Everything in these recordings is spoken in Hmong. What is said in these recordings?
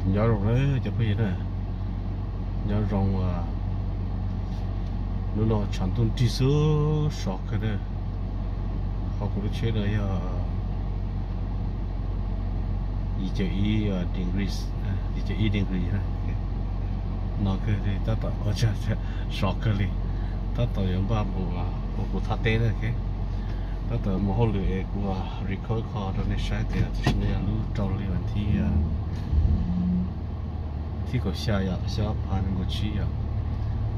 Nyob zoo na cov phooj ywg na, nyob zoo. Hnub no tshav ntuj nrig xwb, sov kawg na. Qhov kuv lub tsheb no yog yim caum ib degrees, yim caum ib degree na. No kawg li, tab tom, sov kawg li, tab tom yuav npaj mus ua kuv thaj teb na. Tab tom mus hauj lwm es kuv record qho rau nej saib tias tam sim no yog lub rau li vas thib, thib kaum xya yom, xya ob phav nees nkaum tsib yom.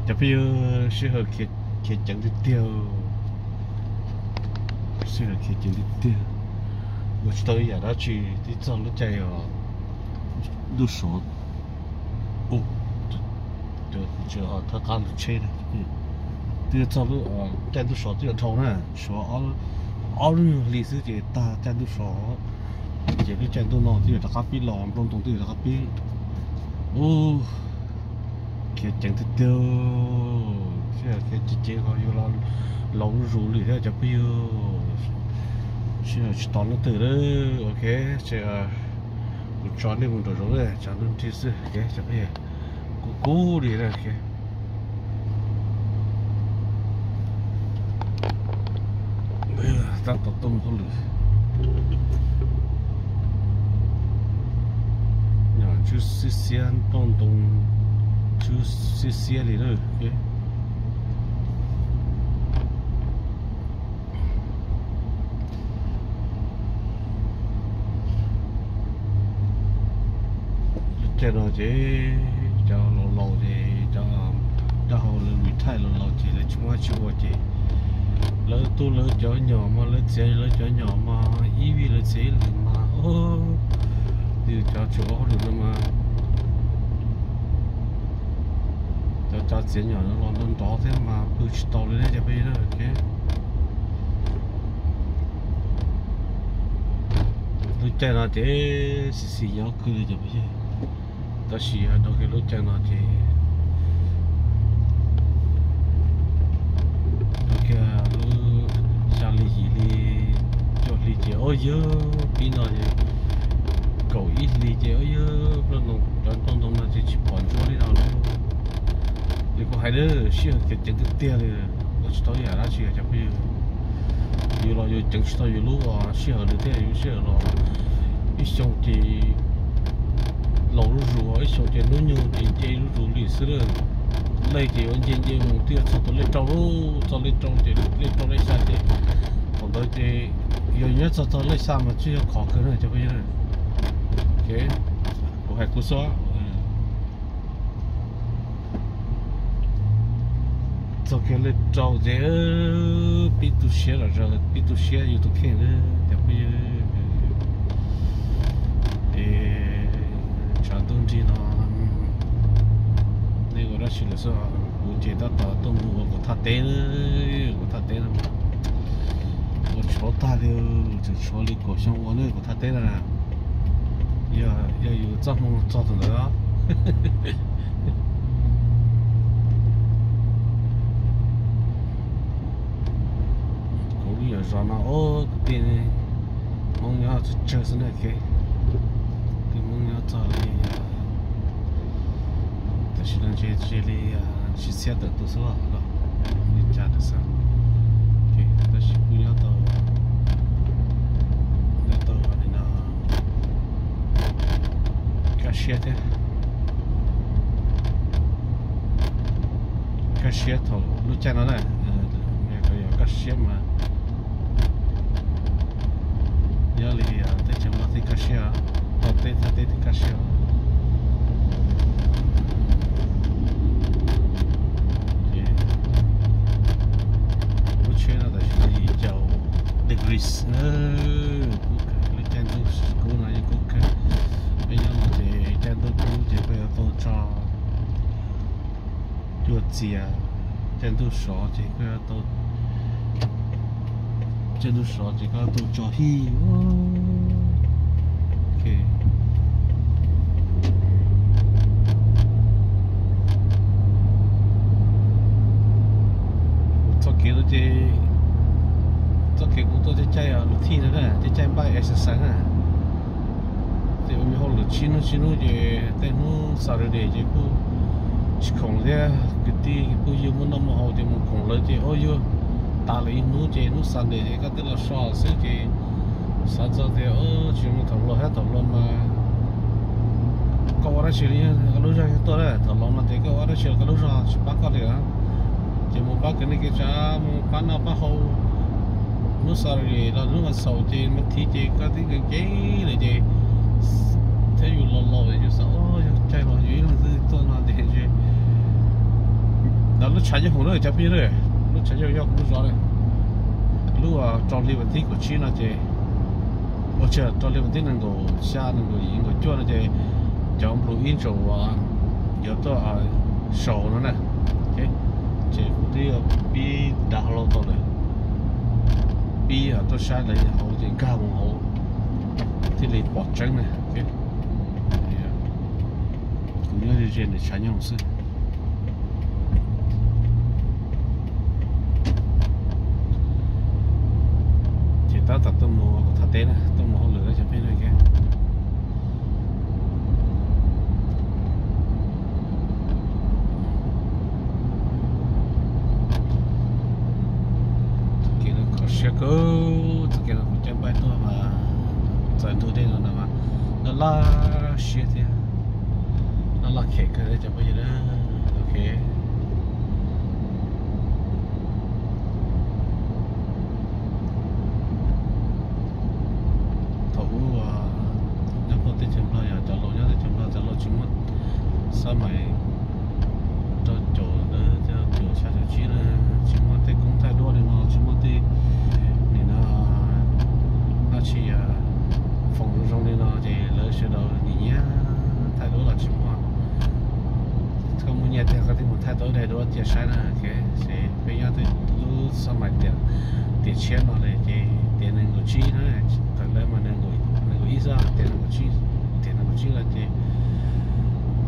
Cov phooj ywg, sij hawm khiav ceev tiag tiag, sij hawm khiav ceev tiag tiag. Ua tsis tau ib yam dab tsi, twb txog lub caij ntuj sov. Thawj qab ntug tsheb, twb txog lub caij ntuj sov twb yuav dhau na, tshuav ob lub nyuag hli xwb ces tag caij ntuj sov. Ces lub caij ntuj no twb yuav rov qab pib los, nplooj ntoo twb yuav rov qab pib. Ub, khiav ceev tiag tiag, sij hawm khiav ceev ceev ho yuav laus zuj zus li thiab cov phooj ywg. Sij hawm tsis tos leej twg lawm. Ok, ces kuv tso nej mus nraum zoov na, tshav ntuj nrig xwb cov phooj ywg. Kub kub li na. Tab tom tuaj mus hauj lwm, ntswb xiab xiab, nplooj ntoo ntswb xiab xiab li na. Lub caij no ces cov laus laus ces cov dab hau lawv retire los laus ces lawv tsis muaj dab tsi ua ces lawv tu lawv cov nyom mas, lawv txiav lawv cov nyom mas, ib vij lawv txiav ib lwm mas. Yus cov tshuav ua hauj lwm no mas, cov txiav nyom no los nrov nrov thiab mas pw tsis tau li ne cov phooj ywg. Lub caij no ces xis xis nyob kawg li cov phooj ywg, tab sis yog dua kiag lub caij no ces dua kiag lub xya hli yim hli cuaj hli ces ob yawg pib no, kaum ib hli ces ob yawg nplooj ntoo, cov nplooj ntoo no ces tsis pom ntsuab li no lawm. Ces kuv hais na, sij hawm khiav ceev tiag tiag li, ua tsis tau ib yam dab tsi cov phooj ywg. Yus los yus ceev tsis tau yus lub sij hawm li thiab, yus sij hawm los ib xyoo ces laus zuj zus, ib xyoo ces hnub nyoog ces nce zuj zus li xwb lawm. Lej ces yuav nce nce mus twb yuav txog tus lej rau, txog lej rau ces lej rau lej xya ces thaum ntawd ces yog nyob txog txog lej xya mas tsis yog khov kawg na cov phooj ywg. Kuv hais kuv xwb. Txog kiag lej rau ces pib tu siab los, pib tu siab yus tus kheej na cov phooj ywg. Es tshav ntuj nrig no nej ua dab tsi lawm xwb? Kuv ces tab tom tuaj mus ua kuv thaj teb, kuv thaj teb no ua tshuav tag li, tseem tshuav li kaum xyoo ua ne kuv thaj teb no na. Yog yus txoj hmoo txog thaum ntawd. Kuv lub nyuam zos no, kwv tij Hmoob nyob tsawg tsawg xwb na. Kwv tij Hmoob nyob txog li, tam sim no ntshe li tsib txhiab tawm tus xwb los li cas lawm xwb. Tab sis kuj nyob tau, nyob tau li no, kaj siab thiab. Kaj siab thaum lub caij no na, yog kaj siab mas nyob li teb chaws no thiaj kaj siab, tau teb thaj teb thiaj kaj siab. Lub tsheb no tam sim no yim caum degrees, kub kawg, lub caij ntuj kub no yeej kub kawg. Peb nyob no ces caij ntuj kub ces koj yuav tau tso cuaj txias, caij ntuj sov ces koj yuav tau, caij ntuj sov ces koj yuav tau tso hij. Txoj kev no ces, txoj kev kuv tuaj caij caij luv thij no na, caij caij npaj exercise na, ces ua me hauj lwm Tsib hnub tsib hnub ces tej hnub Saturday ces kuj tsis khoom thiab, kwv tij kuj yug muaj noj muaj haus ces mus khoom lawv ces o yug tas lawm ib hnub ces hnub Sunday ces koj twb los so xwb ces xav txog tias tsis mus thaum luag thiab, thaum luag mas koj ua dab tsi li, koj lub zog yeej tuaj lawm, thaum luag no ces koj ua dab tsi los koj lub zog tsis pab koj li. Ces mus pab kwv neej kwv tsav, mus pab noj pab haus, hnub Saturday los hnub vas xaum ces mas thiv ces koj twb nkees nkees lawm ces thiab yus los laus yus xav yog caij los yus ib leeg twg tuaj no ces lub tshav nyob hoom na cov phooj ywg, lub tshav nyob yog kuv lub zos na, lub rau hli vas thib kaum tsib no ces, ua tsaug, rau hli vas thib nees nkaum xya nees nkaum yim nees nkaum cuaj no ces cov Blue Angel yuav tuaj show no na. Ces kuv twb pib dav hauv tau lawm, pib tuaj saib lawv hauv ces nkag mus hauv thiaj li pom tseeb na. Kuv nyob ze ze ntawm tshav nyob xwb. Ces tab tom tuaj mus kuv thaj teb na, tuaj mus hauj lwm cov phooj ywg. Tus kev no kho siab kawg, tus kev no kuv caij bike tuaj mas txawm ntug dej no na mas laj laj siab thiab, laj laj khem kawg thiab cov phooj ywg na. Ok. Thaum ub nyob puag teb chaws Nplog, yog cov laus nyob teb chaws Nplog cov laus tsis muaj xab mais rau caum lawv cov caum xya caum tsib na, tsis muaj tej koob thaij duab li no, tsis muaj tej nim no dab tsi foom zoo zoo li no ces lawv sawv daws nim nyiam thaij duab los tsis muaj. Koj muaj nyiaj tiag koj thiaj mus thaij tau daim duab cia saib na. Ces peb nyob tej lub xab mais tiam tshiab no li ces tiam nees nkaum tsib na, thaum lawv mas nees nkaum ib xwb, tiam nees nkaum tsib, tiam nees nkaum tsib no ces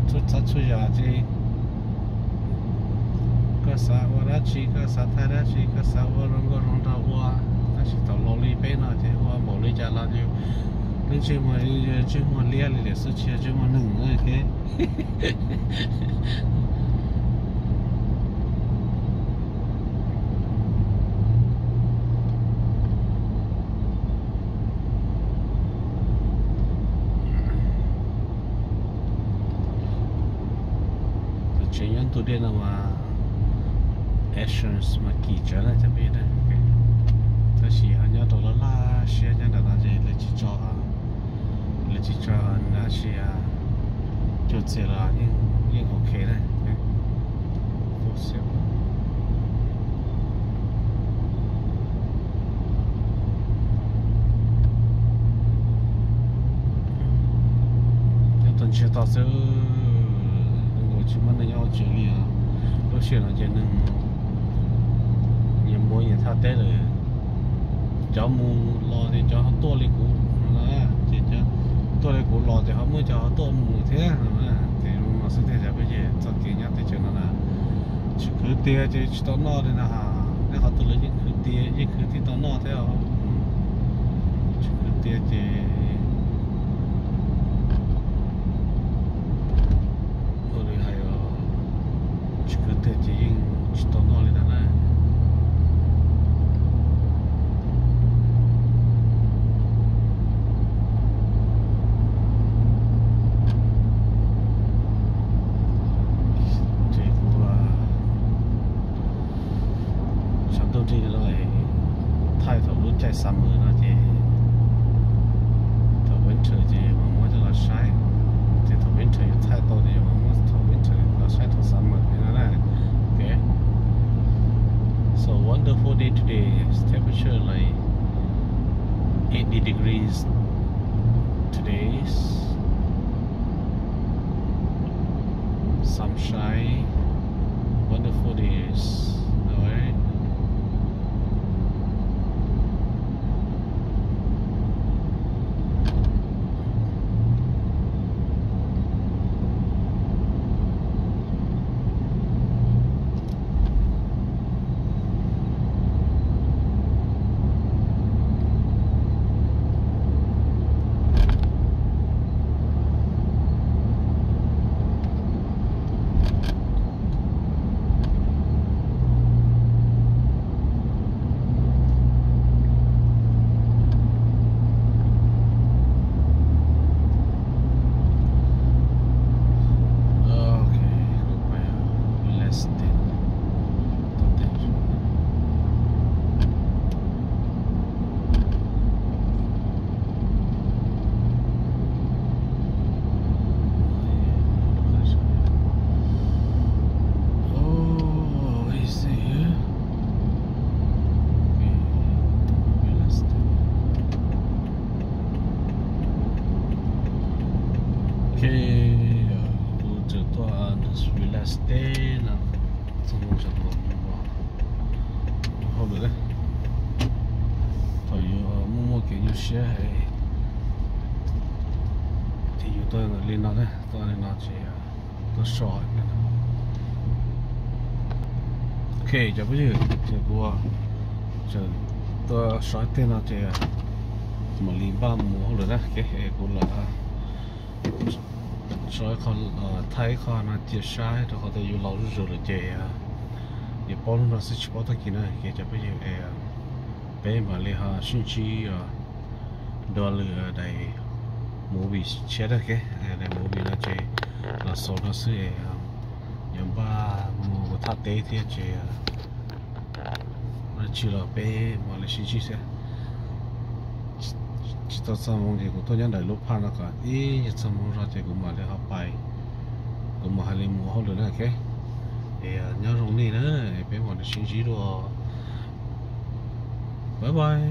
txhua tsav txhua yam ces koj xav ua dab tsi, koj xav thaij dab tsi, koj xav ua zoo nkauj zoo nraug ua, tab sis thaum laus li peb no ces ua npaum li cas los yus lub ntsej muag, ntsej muag liab li lawm xwb tsis yog ntsej muag neeg na. Tseem nyob ntug dej no mas insurance mas kim tsawv na cov phooj ywg na. Tab sis ho nyob rau laj laj siab nyob nram no ces lawv tsis tso, lawv tsis tso dab tsi, cuaj txiag los yeej ok na. Nyob tau ntsiag to xwb, tsis muaj neeg nyob hauv tsev li os. Lub sij hawm no ces neeg nyias mus nyias thaj teb lawm. Cov mus los ces cov ho tuaj li kuv no, ces cov tuaj li kuv los ces ho muaj cov ho tuaj mus thiab no. Ces zoo no xwb tiag cov phooj ywg, txoj kev nyob teb chaws no na, tsis khwv tiag ces tsis tau noj li na. Nej qhov twg lawv yeej khwv tiag, yeej khwv tib tau noj thiab os. Tsis khwv tiag ces ua li hais os, tsis khwv tiag ces yeej tsis tau noj li ntawd na. Ces kuv sawv ntuj nrig no thaij thaum lub caij summer no ces thaum winter ces mam muab coj los saib, ces thaum winter yuav thaij tau ces mam muab thaum winter los saib thaum summer li no na. Okay. So wonderful day today. Temperature like eighty degrees today. Sunshine. Wonderful days. Alright. Ok, kuv tseem tuaj Relax Day no, txog moo sawv ntxov mus hauj lwm. Thaum yus muaj muaj kev nyuaj siab ces yus tuaj li no na, tuaj li no ces tuaj so. Ok, cov phooj ywg, ces kuv tseem tuaj so ib teg no ces mam li npaj mus hauj lwm na. Ok, kuv los so ib qho, thaij ib qho no cia saib rau qhov tias yus laus zuj zus lawm ces yuav paub lub no xwb tsis paub tag kis na. Ok, cov phooj ywg, peb mam li ho sib ntsib dua lwm daim movie tshiab na. Ok, daim movie no ces los xaus no xwb, yuav npaj mus kuv thaj teb thiab ces dab tsi los peb mam li sib ntsib xwb. Tsis tau txog moo ces kuv tuaj nyob ntawm lub phaj no kom ib nyuag txog moo zog ces kuv mam li ho pais, kuv mam hais li mus hauj lwm na. Ok, es nyob zoo nej na, peb mam li sib ntsib dua. Bye bye.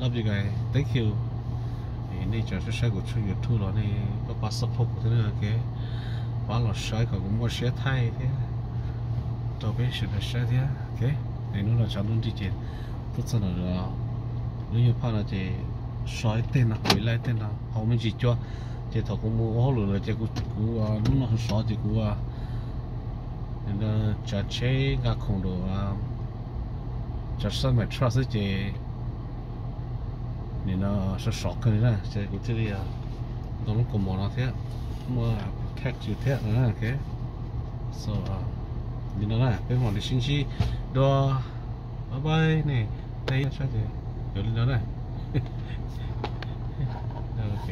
Love you guys. Thank you. Nej cov saib saib kuv tshooj YouTube los nej pab pab support kuv thiab na. Ok, pab los saib kom kuv muaj siab thaij thiab rau peb sawv daws saib thiab. Ok, es hnub no tshav ntuj nrig ces tuaj txog ntawm lub nyuag phaj no ces so ib teg no, kuv laij ib teg no hauv me ntsis cua. Ces thaum kuv mus ua hauj lwm lawm ces kuv, hnub no sov sov ces kuv tsav tsheb nqa khoom rau tsav sab my truck xwb ces nim no sov sov kawg li na ces kuv thiaj li ntaus lub kaus mom no thiab, muaj protect yus thiab na. Ok, so li no na, peb mam li sib ntsib dua. Bye bye nej, tej sab ces yuav li no na. Ok.